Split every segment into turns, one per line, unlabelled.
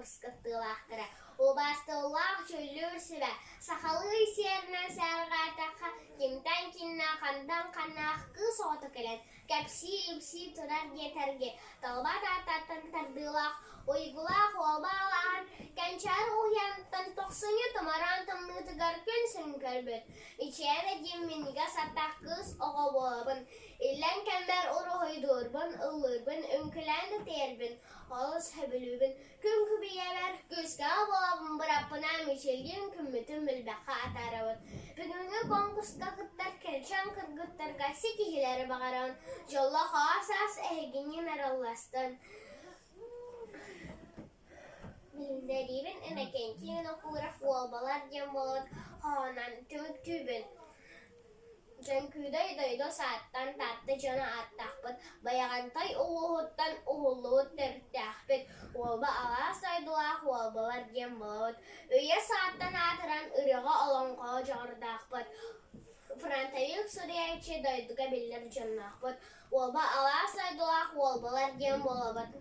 конкурс кыттыылаахтара Убаастабыллаах дьүүллүүр сүбэ сахалыы сиэринэн сээрҕээтэххэ, кимтэн кимнээх, хантан ханнаах кыыс оҕото кэлэн кэпсии-ипсии турар диэтэрги, талба Тааттаттан тардыылаах, уйгулаах уолба алааһын Кэнчээри уһуйааныттан тохсунньу томороон тымныытыгар күн сирин көрбүт, Ичээнэ диэн минньигэс аттаах кыыс оҕо буолабын. Иллэҥ кэммэр уруһуйдуурбун, ыллыырбын, үҥкүүлээн да тэйэрбин олус сөбүлүүбүн. Күн күбүйэбэр күүскэҕэ буолабын быраппынаан мичилгин күммүтүн билбэххэ атаарабыт. Бүгүҥҥү конкурска кыттар кэрчэн кыргыттарга ситиһиилэри баҕарабын. Дьоллоох оҕо саас эһигинниин аралластын. Билиннэриибин Иннокентий Винокуров «Уолбалар» диэн буолбут хоһоонунан түмүктүүбүн. Дьөҥкүүдэй дойду сааттан Таатта дьоно ааттаахпыт, Байаҕантай улууһуттан уһуллубут төрүттээхпит, Уолба алаас дойдулаах уолбалар диэн буолабыт. Үйэ сааттан аатыран ырыаҕа олоҥхоҕо дьоҕурдаахпыт, фронтовик суруйааччы дойдуга биллэр дьонноохпут, Уолба алаас дойдулаах уолбалар диэн буолабыт.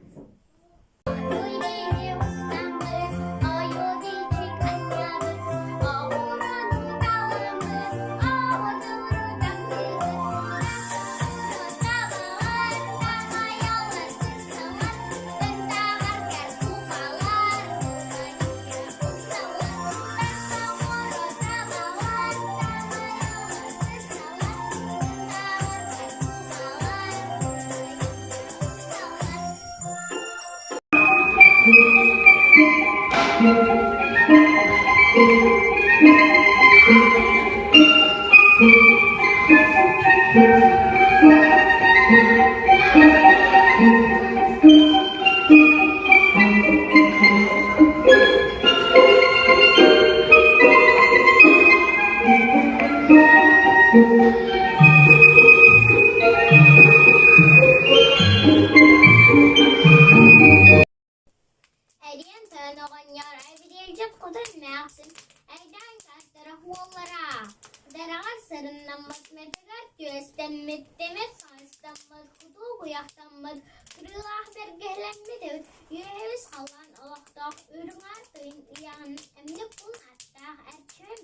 Эриэн тойон оҕонньор Эбириэлдьит хотун эмээхсин Эйдээн каастара уоллара Дараҕар сарыннаммыт мэтигэр түөстэммит, тимир хаастаммыт, кутуу куйахтаммыт, кырыылаах бэргэһэлэммит эбит, үөһүс халлаан олохтоох үрүҥ аар тойон ыйааҕын эмньик кун аттаах Эрчимин.